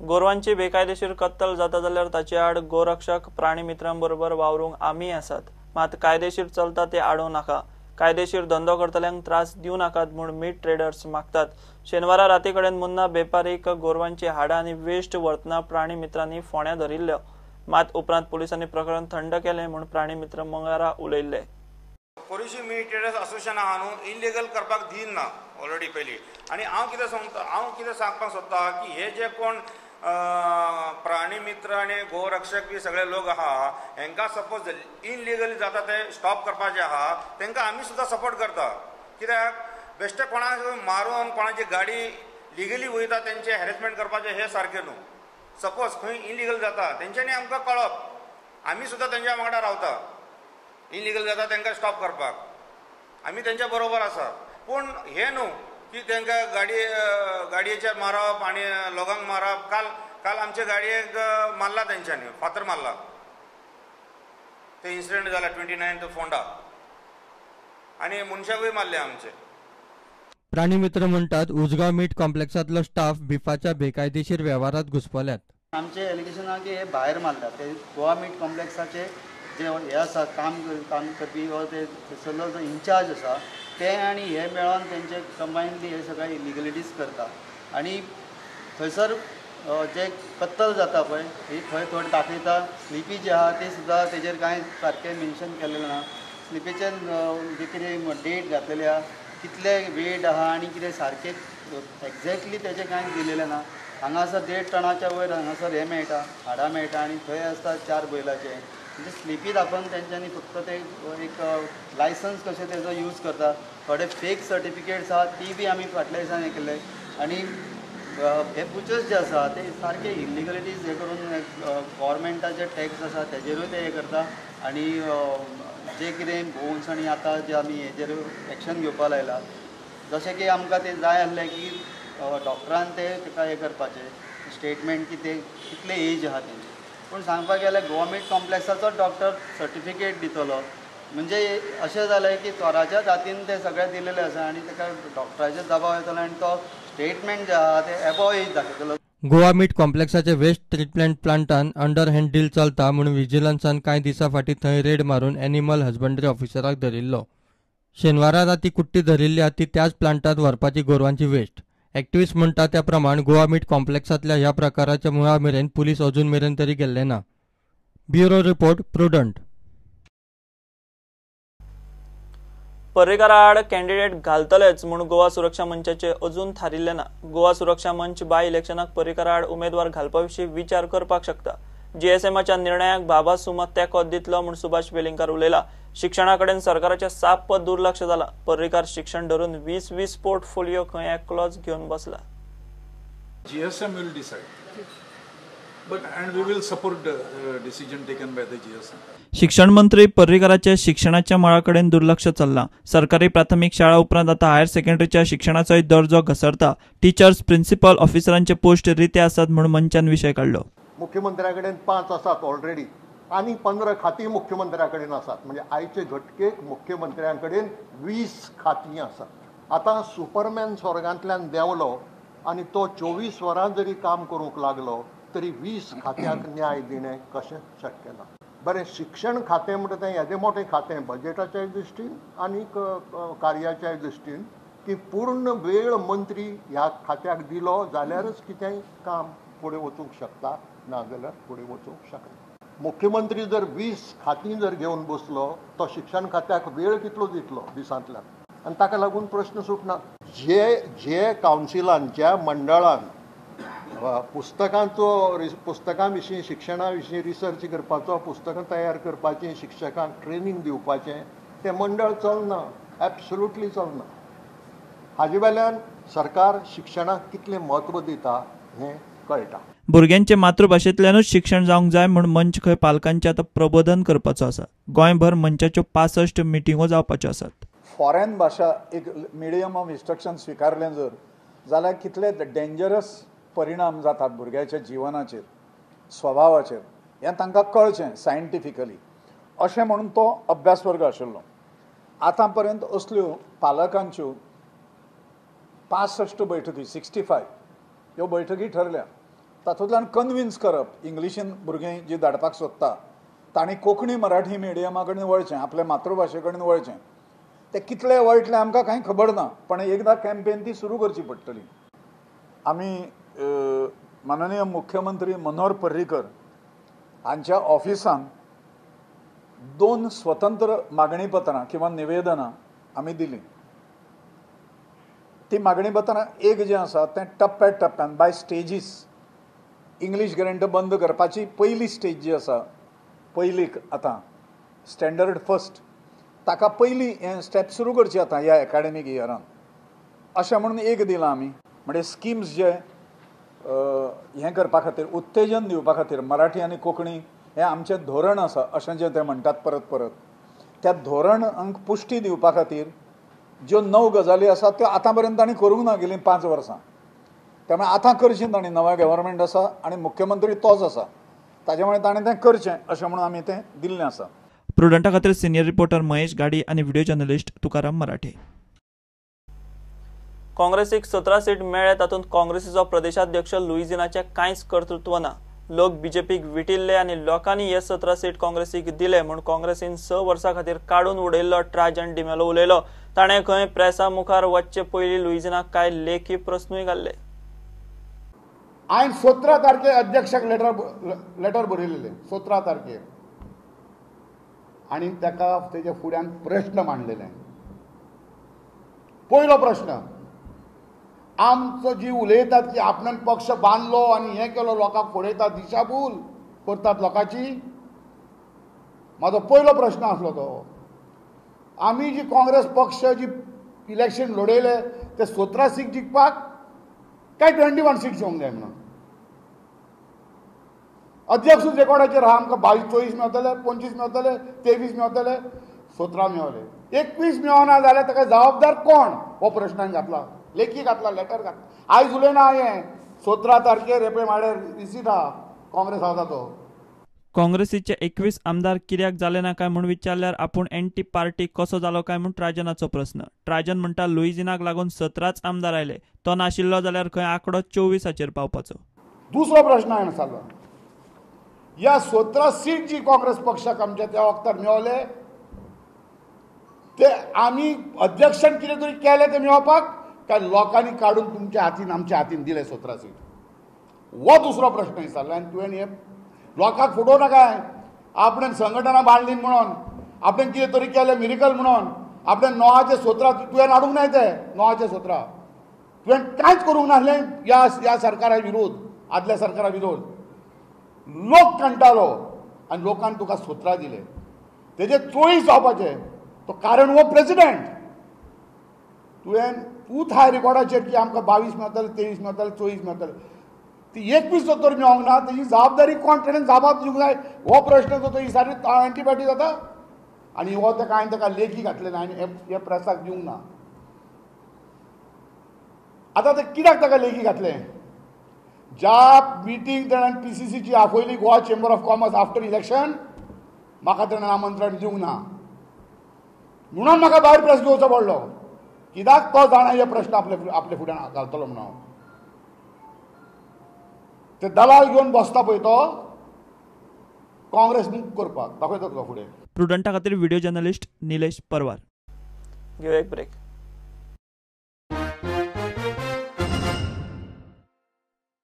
गोरवांची बेकायदेशीर कत्तल जाता जाल्यार ताचे आड गोरक्षक प्राणी मित्रांबरोबर वावरूंक आमी आसात, मात कायदेशीर चलता ते आडोवं नाका, कायदेशीर धंदो करतल्यांक त्रास दिवं नाकात म्हूण मीट ट्रेडर्स मागतात। शेनवारा राती कडेन मुन्ना बेपारीक गोरवांची हाडां आनी वेस्ट व्हरतना प्राणी मित्रांनी फोंड्या धरिल्ल्यो, मात उपरांत पुलिसांनी प्रकरण थंड केलें म्हूण प्राणी मित्र मंगळारा उलयल्ले। कोरीशी मीट ट्रेडर्स असोसिएशन आहा न्हू, इलिगल करपाक दिना ऑलरेडी पयलीं। आनी हांव कितें सांगता, हांव कितें सांगपाक सोदता की हे जे कोण प्राणी मित्र आनी गोरक्षक बी सगळे लोक आहा, हेंकां सपोज इलिगली जाता ते स्टॉप करपाचे आहा, तेंकां आमी सुद्दां सपोर्ट करता। कित्याक बेश्टे कोणाक मारून कोणाची गाडी लिगली वयता तेंचे हॅरेसमेंट करपाचें हें सारकें न्हू। सपोज खंय इलिगल जाता तेंच्यांनी आमकां कळप, आमी सुद्दां तेंच्या वांगडा रावता। इलिगल जाता तांकां स्टॉप करपाक आमी तेंच्या बरोबर आसा, पूण हें न्हू की तांकां गाडयेचेर मारप आनी लोकांक मारप। काल काल आमचे गाडयेक मारला तेंच्यांनी, फातर मारला, ते इन्सिडंट जाला 29 फोंडा, आनी मनशाकूय मारले आमचे। प्राणी मित्र म्हणटात उजगांव मीट कॉम्प्लेक्सांतलो स्टाफ बिफाच्या बेकायदेशीर वेव्हारांत घुस्पल्यात। आमचे एलिगेशन आहा की हे भायर मारतात, ते गोवा मीट कॉम्प्लेक्साचे जे हे आसा काम काम करपी वा ते थंयसरलो जो इन्चार्ज आसा ते आनी हे मेळोन तेंचे कंबायनली हे सगळे इलिगलिटीज करता। आनी थंयसर जे कत्तल जाता पळय ही थंय थोडे दाखयता, स्लिपी जी आहा ती सुद्दां तेजेर कांय सारकें मेन्शन केल्लें ना। स्लिपीचेर जे कितें डेट घातलेली आहा, कितले वेट आहा आनी कितें सारकें एक्झॅक्टली तेजें कांय दिलेलें ना। हांगासर 1.5 टनाच्या वयर हांगासर हें मेळटा, हाडां मेळटा आनी थंय आसता 4 बैलाचे। म्हणजे स्लिपी दाखोवन तेंच्यांनी फक्त ते एक लायसन्स कशें तेजो यूज करता। थोडे फेक सर्टिफिकेट्स आहा ती बी आमी फाटल्या दिसान हें केल्ले। आनी हे बुचर्स जे आसा ते सारके इलिगलिटीज हे करून गव्हर्मेंटाचे टॅक्स आसा तेजेरूय ते हे करता। आनी जे कितें बोन्स आनी आतां जे आमी हेजेर एक्शन घेवपा लायला, जशें की आमकां ते जाय आसलें की डॉक्टरान ते ताका हें करपाचें स्टेटमेंट की ते कितले एज आहा तेंची। पूण सांगपाक गेल्यार गोवा मीट कॉम्प्लेक्साचो डॉक्टर सर्टिफिकेट दितलो, म्हणजे अशें जालें की चोराच्या जातीन ते सगळें दिलेलें आसा आनी ताका डॉक्टराचेर दबाव येतलो आनी तो स्टेटमेंट जे आहा ते एबोव एज दाखयतलो। गोवा मीट कॉम्प्लेक्साचे वेस्ट ट्रिटमेंट प्लांटान अंडर हँड डील चलता म्हूण विजिलन्सान कांय दिसां फाटीं थंय रेड मारून एनिमल हजबंडरी ऑफिसराक धरिल्लो। शेनवारा राती कुट्टी धरिल्ली ती त्याच प्लांटांत व्हरपाची गोरवांची वेस्ट। एक्टिविस्ट म्हणटा त्या प्रमाण गोवा मीट कॉम्प्लेक्सांतल्या ह्या प्रकाराच्या मुळा मेरेन पुलीस अजून मेरेन तरी गेल्ले ना। Bureau report, Prudent. पर्रीकारा आड कॅन्डिडेट घालतलेच म्हूण गोवा सुरक्षा मंचाचे अजून थारिल्ले ना। गोवा सुरक्षा मंच बाय इलेक्शनाक पर्रीकारा आड उमेदवार घालपा विशीं विचार करपाक शकता। जीएसएमाच्या निर्णयाक बाबा सुमा तेंको दितलो म्हूण सुभाष वेलिंगकार उलयला। शिक्षणा कडेन सरकाराचें साप्प दुर्लक्ष जाला। पर्रीकार शिक्षण धरून 20-20 पोर्टफोलियो खंय एकलोच घेवन बसला। GSM will decide, but and we will support the decision taken by the GSM. शिक्षण मंत्री पर्रीकाराचे शिक्षणाच्या मळा कडेन दुर्लक्ष चल्लां। सरकारी प्राथमीक शाळा उपरांत आतां हायर सेकंडरीच्या शिक्षणाचोय दर्जो घसरता। टिचर्स, प्रिन्सिपल, ऑफिसरांचे पोस्ट रिते आसात म्हूण मंचान विशय काडलो। मुख्यमंत्र्या कडेन 5 आसात ऑलरेडी आनी 15 खातीं मुख्यमंत्र्या कडेन आसात, म्हणजे आयचे घटकेक मुख्यमंत्र्यां कडेन 20 खातीं आसात। आतां सुपरमॅन स्वर्गांतल्यान देंवलो आनी तो 24 वरां जरी काम करूंक लागलो तरी 20 खात्यांक न्याय दिणें कशें शक्य ना। बरें, शिक्षण खातें म्हणटा तें येदें मोटें खातें बजेटाच्याय दृश्टीन आनी कार्याच्याय दृश्टीन की पूर्ण वेळ मंत्री ह्या खात्याक दिलो जाल्यारच कितेंय काम फुडें वचूंक शकता, नाजाल्यार फुडें वचूंक शकना। मुख्यमंत्री जर 20 खातीं जर घेवन बसलो तो शिक्षण खात्याक वेळ कितलो दितलो दिसांतल्यान, आनी ताका लागून प्रश्न सुटना। जे जे कावन्सिलान, ज्या मंडळान पुस्तकां विशीं, शिक्षणा विशीं रिसर्च करपाचो, पुस्तकां तयार करपाचीं, शिक्षकांक ट्रेनींग दिवपाचें, तें मंडळ चलना, एब्सोल्युटली चलना। हाजे वेल्यान सरकार शिक्षणाक कितलें म्हत्व दिता हें कळटा। भुरग्यांचे मातृभाशेंतल्यानूच शिक्षण जावंक जाय म्हूण मंच खंय पालकांचें आतां प्रबोधन करपाचो आसा। गोंयभर मंचाच्यो 65 मिटिंगो जावपाच्यो आसात। फॉरेन भाशा एक मिडियम ऑफ इन्स्ट्रक्शन स्विकारलें जर जाल्यार कितले डेंजरस परिणाम जातात भुरग्याच्या जिवनाचेर, स्वभावाचेर, हें तांकां कळचें सायंटिफिकली, अशें म्हणून तो अभ्यास वर्ग आशिल्लो। आतां पर्यंत असल्यो पालकांच्यो 65 बैठकी, 65 ह्यो बैठकी ठरल्या। तातूंतल्यान कन्विन्स करप इंग्लिशीन भुरगीं जी धाडपाक सोदता तांणी कोंकणी मराठी मिडियमा कडेन वळचें, आपल्या मातृभाशे कडेन वळचें. ते कितले वळटले आमकां कांय खबर ना, पण एकदां कॅम्पेन ती सुरू करची पडटली. आमी माननीय मुख्यमंत्री मनोहर पर्रीकर हांच्या ऑफिसान 2 स्वतंत्र मागणी पत्रां किंवा निवेदनां आमी दिलीं. ती मागणी पत्रां एक जें आसा तें टप्प्या टप्प्यान बाय स्टेजीस इंग्लीश ग्रँट बंद करपाची पयली स्टेज जी आसा, पयलीक आतां स्टँडर्ड फर्स्ट, ताका पयली हें स्टेप सुरू करची आतां ह्या एकाडेमीक इयरान अशें म्हणून एक दिलां आमी. म्हणजे स्किम्स जे हें करपा खातीर, उत्तेजन दिवपा खातीर मराठी आनी कोंकणी हें आमचें धोरण आसा अशें जें ते म्हणटात परत परत, त्या धोरणांक पुश्टी दिवपा खातीर ज्यो 9 गजाली आसात त्यो आतां पर्यंत तांणी करूंक ना गेलीं 5 वर्सां. त्यामुळे आतां करचीं तांणी, नवें गव्हर्मेंट आसा आनी मुख्यमंत्री तोच आसा, ताजे मुळे ताणें तें करचें अशें म्हणून आमी तें दिल्लें आसा. प्रुडंटा खातीर सिनियर रिपोर्टर महेश गाडी आनी व्हिडिओ जर्नलिस्ट तुकाराम मराठे. काँग्रेसीक 17 सीट मेळ्ळे तातूंत काँग्रेसीचो प्रदेशाध्यक्ष लुईझिनाचें कांयच कर्तृत्व ना. लोक बीजेपीक विटिल्ले आनी लोकांनी हे 17 सीट काँग्रेसीक दिले म्हूण काँग्रेसीन 6 वर्सां खातीर काडून उडयल्लो ट्राजन डिमेलो उलयलो. ताणें खंय प्रेसा मुखार वचचे पयलीं लुईझिनाक कांय लेखी प्रस्नूय घाल्ले. हांवें 17 तारखे अध्यक्षाक लेटर बरयलेलें 17 तारखेर आनी ताका तेज्या फुड्यान प्रश्न मांडलेले. पयलो प्रश्न, आमचो जी उलयतात की आपणान पक्ष बांदलो आनी हें केलो, लोकांक फुडयतात, दिशाभूल करतात लोकांची, म्हाजो पयलो प्रश्न आसलो तो. आमी जी काँग्रेस पक्ष जी इलेक्शन लडयले ते 17 सीट जिखपाक काय 21 सीट येवंक जाय म्हणून अध्यक्षूच रेकॉर्डाचेर आहा. आमकां 22 24 मेवतले, 25 मेवतले, 23 मेवतले, 17 मेवले, 21 मेवना जाल्यार ताका जबाबदार कोण हो प्रश्न हांवें घातला, लेखी घातला, लेटर घातला. आयज उलयना हांवें, 17 तारखेर हे पळय म्हाजे रिसीट आहा काँग्रेस हावसाचो. काँग्रेसीचे 21 आमदार कित्याक जाले ना काय म्हूण विचारल्यार आपूण एंटी पार्टी कसो जालो काय म्हूण ट्राजनाचो प्रस्न. ट्राजन म्हणटा लुईझिनाक लागून 17 आमदार आयले, तो नाशिल्लो जाल्यार खंय आंकडो 24 पावपाचो. दुसरो प्रश्न हांवें विचारलो, ह्या 17 सीट जी काँग्रेस पक्षाक आमच्या त्या वखतार मेवले ते आमी अध्यक्षान कितें तरी केलें ते मेळोवपाक काय लोकांनी काडून तुमच्या हातीन आमच्या हातीन दिले 17 सीट, हो दुसरो प्रश्न विचारलो. आनी तुवें हे लोकांक फटोवं नाका, आपणें संघटना बांदली म्हणून, आपणें कितें तरी केलें मिरिकल म्हणून, आपणें 9 17 तुवें हाडूंक नाय, ते 9 17 तुवें कांयच करूंक नासलें ह्या सरकारा विरोध, आदल्या सरकारा विरोध. लोक कंटाळो आनी लोकान तुका 17 दिले, तेजे 24 जावपाचे तो कारण हो प्रेसिडेंट. तुवें तूंच हाय रेकॉर्डाचेर की आमकां 22 मेवतले, 23 मेवतले, 24 मेवतले, ती 21 जर तर मेवंक ना तेजी जबाबदारी कोण, तेणें जबाब दिवंक जाय हो प्रश्न जो तो सारी एंटीबायोटीक जाता. आनी हो ताका हांवें ताका लेखी घातले ना, हांवें हे प्रेसाक दिवंक ना. आतां ते कित्याक ताका लेखी घातलें, ज्या मिटींग तेणें PCCची आपयली Goa chamber of commerce after election, म्हाका तेणें आमंत्रण दिवंक ना म्हणून म्हाका भायर प्रेस घेवचो पडलो. कित्याक तो जाणा हे प्रश्न आपले आपले फुड्यान घालतलो म्हणून. ते दलाल घेवन बसता पळय तो काँग्रेस मुक्त करपाक दाखयता तुका फुडें. प्रुडंटा खातीर व्हिडिओ जर्नलिस्ट निलेश परवार. घेवया एक ब्रेक.